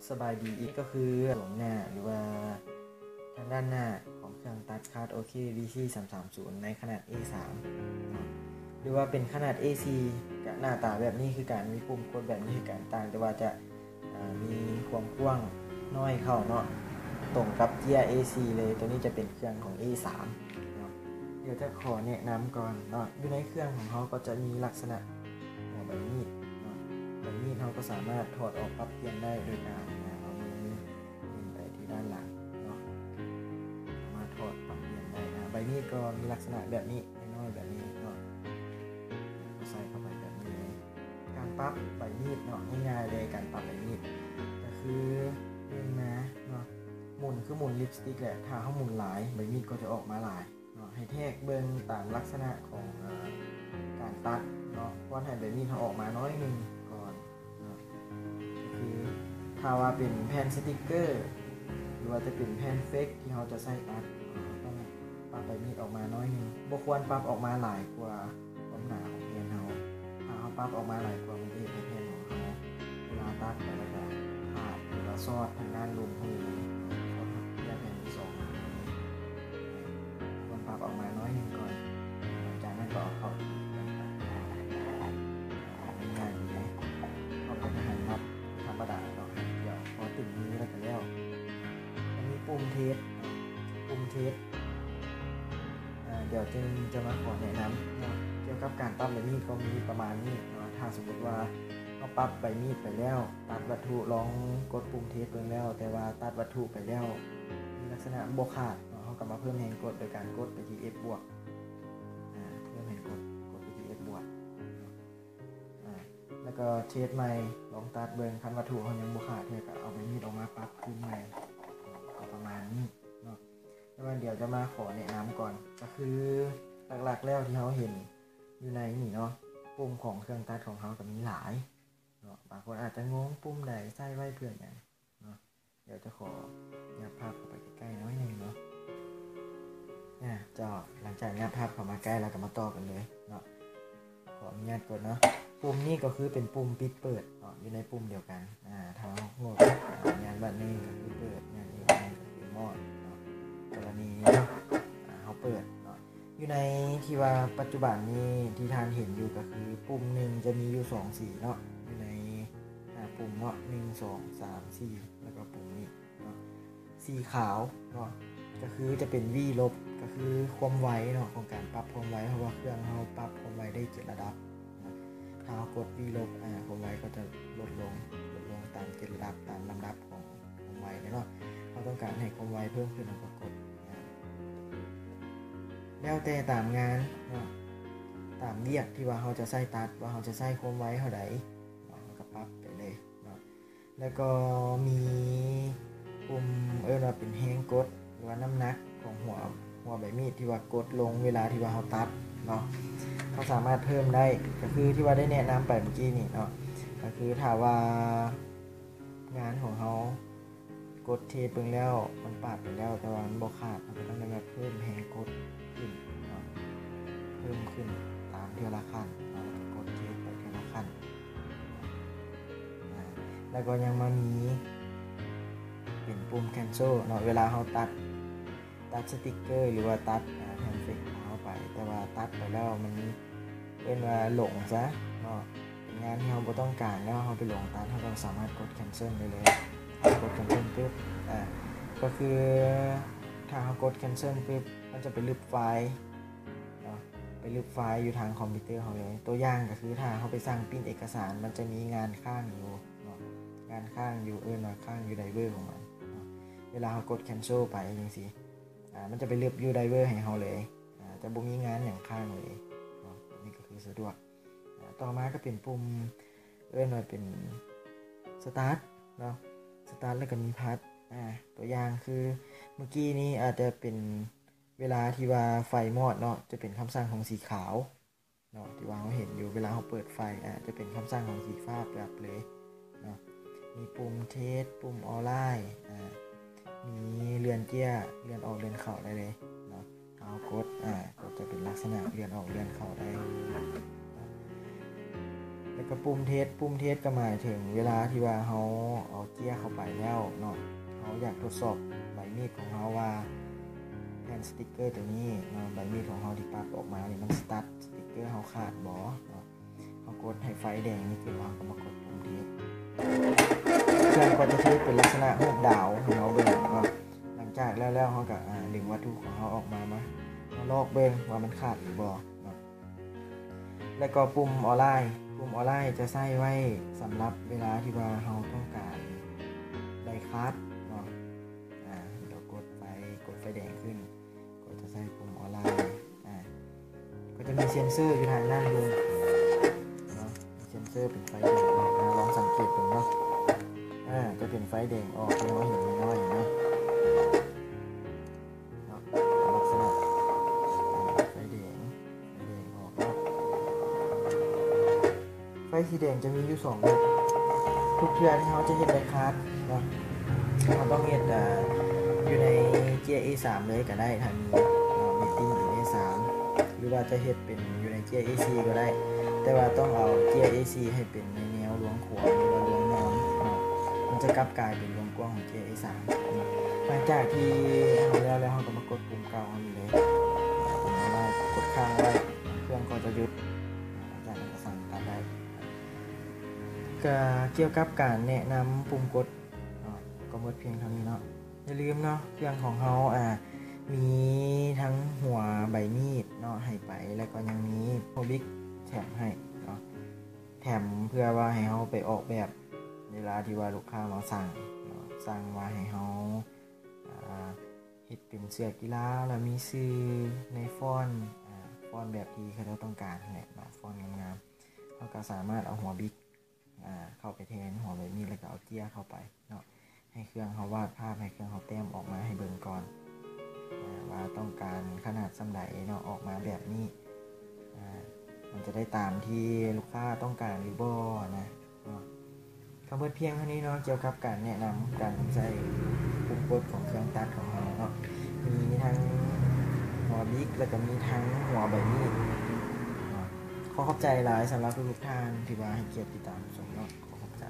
ສະບາຍດີອີກ ກໍຄືສວງໜ້າ ຫຼືວ່າທາງດ້ານໜ້າຂອງເຄື່ອງຕັດຄາດ ໂອເຄ ວີຊີ ສາມສາມສູນ ໃນຂະໜາດ ເອສາມ ເນາະ ຫຼືວ່າເປັນຂະໜາດ ເອສີ່ ກະໜ້າຕາແບບນີ້ຄືກັນ ມີປຸ່ມກົດແບບນີ້ຄືກັນ ຕ່າງແຕ່ວ່າຈະ ເອີ ມີຄວາມກວ້າງນ້ອຍເຂົ້າເນາະ ຕົງກັບເຈ້ຍ ເອສີ່ ເລີຍ. ໂຕນີ້ຈະເປັນເຄື່ອງຂອງ ເອສາມ ເນາະ. ດຽວຈະຂໍແນະນຳກ່ອນເນາະ ຢູ່ໃນເຄື່ອງຂອງເຮົາກໍຈະມີລັກສະນະຫົວໃບມີດເນາະ ໃບມີດເຮົາກໍສາມາດຖອດອອກປັບປ່ຽນໄດ້ໂດຍການ ອາ ເອົາມືເໜັນໄປທີ່ດ້ານຫຼັງເນາະ ສາມາດຖອດປັບປ່ຽນໄດ້. ອາ ໃບມີດກໍມີລັກສະນະແບບນີ້ ນ້ອຍໆແບບນີ້ເນາະ ກໍໃສ່ເຂົ້າໄປແບບນີ້ເລີຍ. ການປັບໃບມີດເນາະ ງ່າຍໆເລີຍ ການປັບໃບມີດກໍຄືດຶງມາເນາະ ໝູນຄືໝູນລິບສະຕິກແຫຼະ ຖ້າເຮົາໝູນຫຼາຍໃບມີດກໍຈະອອກມາຫຼາຍເນາະ. ໃຫ້ແທກເບິ່ງຕາມລັກສະນະຂອງ ເອີ ການຕັດເນາະ ຄວນໃຫ້ໃບມີດເຮົາອອກມາໜ້ອຍໜຶ່ງກ່ອນເນາະ ກໍຄືຖ້າວ່າເປັນແຜ່ນສະຕິກເກີ ຫຼືວ່າຈະເປັນແຜ່ນເຟກທີ່ເຮົາຈະໃຊ້ຕັດ ເຮົາຕ້ອງປັບໃບມີດອອກມາໜ້ອຍໜຶ່ງ ບໍ່ຄວນປັບອອກມາຫຼາຍກວ່າຄວາມໜາຂອງແຜ່ນເຮົາ. ຖ້າເຮົາປັບອອກມາຫຼາຍກວ່າ ມັນຈະເຮັດໃຫ້ແຜ່ນຂອງເຮົາເວລາຕັດໄປແລ້ວກະຂາດ ຫຼືວ່າຊອດທາງດ້ານລຸ່ມເຮົາເລີຍ ຊອດເຂົ້າເຈ້ຍແຜ່ນທີສອງ ຄວນປັບອອກມາໜ້ອຍໜຶ່ງກ່ອນ ຫຼັງຈາກນັ້ນກໍເອົາເຂົ້າ ງ່າຍໆເລີຍ ເຮົາກໍຈະຫັນນັບທຳມະດາເນາະ ດຽວພໍຕຶງມືແລ້ວກໍແລ້ວ. ອັນນີ້ປຸ່ມເທສ ປຸ່ມເທສ ອາ ດຽວຈຶ່ງຈະມາຂໍແນະນຳເນາະ ກ່ຽວກັບການຕັດແບບນີ້ກໍມີປະມານນີ້ເນາະ. ຖ້າສົມມຸດວ່າເຮົາປັບໃບມີດໄປແລ້ວ ຕັດວັດຖຸ ລອງກົດປຸ່ມເທສເບິ່ງແລ້ວ ແຕ່ວ່າຕັດວັດຖຸໄປແລ້ວ ມີລັກສະນະບໍ່ຂາດເນາະ ເຮົາກໍມາເພີ່ມແຮງກົດໂດຍການກົດໄປທີ່ເອັຟບວກ ອາ ເພີ່ມແຮງກົດ ກົດໄປທີ່ເອັຟບວກເນາະ ອາ ແລ້ວກໍເທສໃໝ່ ລອງຕັດເບິ່ງ ຄັນວັດຖຸເຮົາຍັງບໍ່ຂາດເທື່ອ ກໍເອົາໃບມີດອອກມາປັບຄືນໃໝ່ ກໍປະມານນີ້ເນາະ. ແຕ່ວ່າດຽວຈະມາຂໍແນະນຳກ່ອນ ກໍຄືຫຼັກໆແລ້ວທີ່ເຮົາເຫັນຢູ່ໃນນີ້ເນາະ ປຸ່ມຂອງເຄື່ອງຕັດຂອງເຮົາກໍມີຫຼາຍເນາະ. ບາງຄົນອາດຈະງົງ ປຸ່ມໃດ ໃສ່ໄວ້ເພື່ອຫຍັງເນາະ. ດຽວຈະຂໍຫຍັບພາບເຂົ້າໄປໃກ້ໆໜ້ອຍໜຶ່ງເນາະ. ອາ ເຈົ້າ ຫຼັງຈາກຫຍັບພາບເຂົ້າມາໃກ້ແລ້ວ ກໍມາຕໍ່ກັນເລີຍເນາະ. ຂໍອະນຸຍາດກົດເນາະ. ປຸ່ມນີ້ກໍຄືເປັນປຸ່ມປິດເປີດເນາະ ຢູ່ໃນປຸ່ມດຽວກັນ. ອາ ຖ້າເຮົາງົງ ອາ ຍາດບາດໜຶ່ງກໍຄືເປີດ ຍາດອີກບາດໜຶ່ງກໍຄືມອດເນາະ. ກໍລະນີນີ້ເນາະ ອາ ເຮົາເປີດເນາະ ຢູ່ໃນທີ່ວ່າປັດຈຸບັນນີ້ທີ່ທ່ານເຫັນຢູ່ກໍຄືປຸ່ມໜຶ່ງຈະມີຢູ່ສອງສີເນາະ ຢູ່ໃນຫ້າປຸ່ມເນາະ ໜຶ່ງ ສອງ ສາມ ສີ່ ແລ້ວກໍປຸ່ມນີ້ເນາະ ສີຂາວເນາະ ກໍຄືຈະເປັນວີລົບ ກໍຄືຄວາມໄວເນາະ ຂອງການປັບຄວາມໄວ ເພາະວ່າເຄື່ອງເຮົາປັບຄວາມໄວໄດ້ເຈັດລະດັບເນາະ. ຖ້າເຮົາກົດວີລົບ ອາ ຄວາມໄວກໍຈະລົດລົງ ລົດລົງຕາມເຈັດລະດັບ ຕາມລຳດັບຂອງຄວາມໄວເນາະ. ເຮົາຕ້ອງການໃຫ້ຄວາມໄວເພີ່ມຂຶ້ນ ເຮົາກໍກົດ ອາ ແລ້ວແຕ່ຕາມງານເນາະ ຕາມວຽກທີ່ວ່າເຮົາຈະໃຊ້ຕັດ ວ່າເຮົາຈະໃຊ້ຄວາມໄວເທົ່າໃດເນາະ ເຮົາກໍປັບໄປເລີຍເນາະ. ແລ້ວກໍມີປຸ່ມເອີ້ນວ່າເປັນແຮງກົດ ຫຼືວ່ານ້ຳໜັກຂອງຫົວ ຫົວໃບມີດທີ່ວ່າກົດລົງເວລາທີ່ວ່າເຮົາຕັດເນາະ ເຮົາສາມາດເພີ່ມໄດ້ ກໍຄືທີ່ວ່າໄດ້ແນະນຳໄປເມື່ອກີ້ນີ້ເນາະ ກໍຄືຖ້າວ່າງານຂອງເຮົາ ກົດເທສເບິ່ງແລ້ວ ມັນປາດໄປແລ້ວ ແຕ່ວ່າມັນບໍ່ຂາດ ເຮົາກໍຕ້ອງໄດ້ມາເພີ່ມແຮງກົດຂຶ້ນເນາະ ເພີ່ມຂຶ້ນຕາມເທື່ອລະຂັ້ນເນາະ ແລ້ວກໍກົດເທສໄປເທື່ອລະຂັ້ນ. ອາ ແລ້ວກໍຍັງມາມີເປັນປຸ່ມແຄນເຊິລເນາະ ເວລາເຮົາຕັດ ຕັດສະຕິກເກີ ຫຼືວ່າຕັດ ອາ ແຜ່ນເຟກຂອງເຮົາໄປ ແຕ່ວ່າຕັດໄປແລ້ວມັນ ເອີ້ນວ່າຫຼົງຊະເນາະ ເປັນງານທີ່ເຮົາບໍ່ຕ້ອງການ ແລ້ວເຮົາໄປຫຼົງຕັດ ເຮົາກໍສາມາດກົດແຄນເຊິລໄດ້ເລີຍ ກົດແຄນເຊິລປຶບ ອາ ກໍຄືຖ້າເຮົາກົດແຄນເຊິລປຶບ ມັນຈະໄປລຶບໄຟລ໌ເນາະ ໄປລຶບໄຟລ໌ຢູ່ທາງຄອມພິວເຕີເຮົາເລີຍ. ຕົວຢ່າງກໍຄືຖ້າເຮົາໄປສັ່ງປຣິ້ນເອກະສານ ມັນຈະມີງານຄ້າງຢູ່ເນາະ ງານຄ້າງຢູ່ ເອີ້ນວ່າຄ້າງຢູ່ໄດເວີຂອງມັນເນາະ. ເວລາເຮົາກົດແຄນເຊິລໄປຈັ່ງຊີ້ ອາ ມັນຈະໄປລຶບຢູ່ໄດເວີໃຫ້ເຮົາເລີຍ ອາ ຈະບໍ່ມີງານຫຍັງຄ້າງເລີຍເນາະ. ນີ້ກໍຄືສະດວກ. ອາ ຕໍ່ມາກໍເປັນປຸ່ມ ເອີ້ນວ່າເປັນສະຕາດເນາະ ສະຕາດ ແລ້ວກໍມີພັດ. ອາ ຕົວຢ່າງຄືເມື່ອກີ້ນີ້ອາດຈະເປັນເວລາທີ່ວ່າໄຟມອດເນາະ ຈະເປັນຄຳສັ່ງຂອງສີຂາວເນາະ ທີ່ວ່າເຮົາເຫັນຢູ່ ເວລາເຮົາເປີດໄຟ ອາ ຈະເປັນຄຳສັ່ງຂອງສີຟ້າແປັບເລີຍເນາະ. ມີປຸ່ມເທສ ປຸ່ມອອລາຍ ອາ ມີເລື່ອນເຈ້ຍ ເລື່ອນອອກເລື່ອນເຂົ້າໄດ້ເລີຍເນາະ. ເຮົາກົດ ອາ ກໍຈະເປັນລັກສະນະເລື່ອນອອກເລື່ອນເຂົ້າໄດ້. ກະປຸ່ມເທສ ປຸ່ມເທສກະໝາຍເຖິງເວລາທີ່ວ່າເຮົາເອົາເຈ້ຍເຂົ້າໄປແລ້ວເນາະ ເຮົາຢາກທົດສອບໃບມີດຂອງເຮົາວ່າແຜ່ນສະຕິກເກີໂຕນີ້ເນາະ ໃບມີດຂອງເຮົາທີ່ປັບອອກມານີ້ມັນສະຕັດ ສະຕິກເກີເຮົາຂາດບໍ່ເນາະ. ເຮົາກົດໃຫ້ໄຟແດງນີ້ຂຶ້ນ ເຮົາກະມາກົດປຸ່ມເທສ ເຄື່ອງກະຈະຖືເປັນລັກສະນະຮູບດາວໃຫ້ເຮົາເບິ່ງເນາະ. ຫຼັງຈາກແລ້ວໆ ເຮົາກະ ອາ ດຶງວັດຖຸຂອງເຮົາອອກມາ ມາ ມາລອກເບິ່ງວ່າມັນຂາດຫຼືບໍ່ເນາະ. ແລະກະປຸ່ມອໍລາຍ ປຸ່ມອໍລາຍຈະໃຊ້ໄວ້ສຳລັບເວລາທີ່ວ່າເຮົາຕ້ອງການໄດ້ຄາດເນາະ. ອາ ດຽວກົດໄຟ ກົດໄຟແດງຂຶ້ນ ກະຈະໃຊ້ປຸ່ມອໍລາຍ ອາ ກະຈະມີເຊັນເຊີຢູ່ທາງດ້ານລຸ່ມເນາະ ເຊັນເຊີເປັນໄຟແດງອອກ ອາ ລອງສັງເກດເບິ່ງເນາະ ອາ ຈະເປັນໄຟແດງອອກທີ່ເຮົາເຫັນນ້ອຍໆເນາະ ເນາະ ລັກສະນະ ອາ ໄຟແດງ ໄຟແດງອອກເນາະ. ໄຟສີແດງຈະມີຢູ່ສອງແບບ ທຸກເທື່ອທີ່ເຮົາຈະເຮັດໄດ້ຄາດເນາະ ເຮົາຕ້ອງເຮັດ ອາ ຢູ່ໃນເຈ້ຍເອສາມເລີຍກະໄດ້ ຖ້າມີເນາະ ເມດຕິ້ງເອສາມ ຫຼືວ່າຈະເຮັດເປັນຢູ່ໃນເຈ້ຍເອສີ່ກະໄດ້ ແຕ່ວ່າຕ້ອງເອົາເຈ້ຍເອສີ່ໃຫ້ເປັນໃນແນວລວງຂວາງ ຫຼືວ່າລວງນອນເນາະ ມັນຈະກັບກາຍເປັນລວງກວ້າງຂອງເຈ້ຍເອສາມເນາະ. ຫຼັງຈາກທີ່ເຮົາແລ້ວແລ້ວ ເຮົາກະມາກົດປຸ່ມເກົ່າອັນນີ້ເລີຍ ປຸ່ມເຮົາໄດ້ ກົດຄ້າງໄວ້ ເຄື່ອງກະຈະຢຸດ ອາ ຈາກນັ້ນກະສັ່ງຕັດໄດ້. ກະກ່ຽວກັບການແນະນຳປຸ່ມກົດເນາະ ກະໝົດພຽງເທົ່ານີ້ເນາະ. ຢ່າລືມເນາະ ເຄື່ອງຂອງເຮົາ ອາ ມີທັງຫົວໃບມີດເນາະໃຫ້ໄປ ແລະກະຍັງມີຫົວບິກແຖມໃຫ້ເນາະ ແຖມເພື່ອວ່າໃຫ້ເຮົາໄປອອກແບບ ເວລາທີ່ວ່າລູກຄ້າມາສັ່ງເນາະ ສັ່ງວ່າໃຫ້ເຮົາ ອາ ເຮັດເປັນເສື້ອກິລາ ແລ້ວມີຊື່ໃນຟອນ ອາ ຟອນແບບທີ່ເຂົາເຈົ້າຕ້ອງການຫັ້ນແຫຼະເນາະ ຟອນງາມໆ ເຮົາກະສາມາດເອົາຫົວບິກ ອາ ເຂົ້າໄປແທນຫົວໃບມີດ ແລ້ວກະເອົາເຈ້ຍເຂົ້າໄປເນາະ ໃຫ້ເຄື່ອງເຮົາວາດພາບ ໃຫ້ເຄື່ອງເຮົາແຕ້ມອອກມາໃຫ້ເບິ່ງກ່ອນ ອາ ວ່າຕ້ອງການຂະໜາດສ່ຳໃດເນາະ ອອກມາແບບນີ້ ອາ ມັນຈະໄດ້ຕາມທີ່ລູກຄ້າຕ້ອງການຫຼືບໍ່ນະເນາະ. ກະໝົດພຽງເທົ່ານີ້ເນາະ ກ່ຽວກັບການແນະນຳການນຳໃຊ້ປຸ່ມກົດຂອງເຄື່ອງຕັດຂອງເຮົາເນາະ ມີທັງຫົວບິກ ແລະກະມີທັງຫົວໃບມີດເນາະ. ຂໍຂອບໃຈຫຼາຍສຳລັບທຸກໆທ່ານທີ່ວ່າໃຫ້ກຽດຕິດຕາມຊົມເນາະ ຂໍຂອບໃຈ.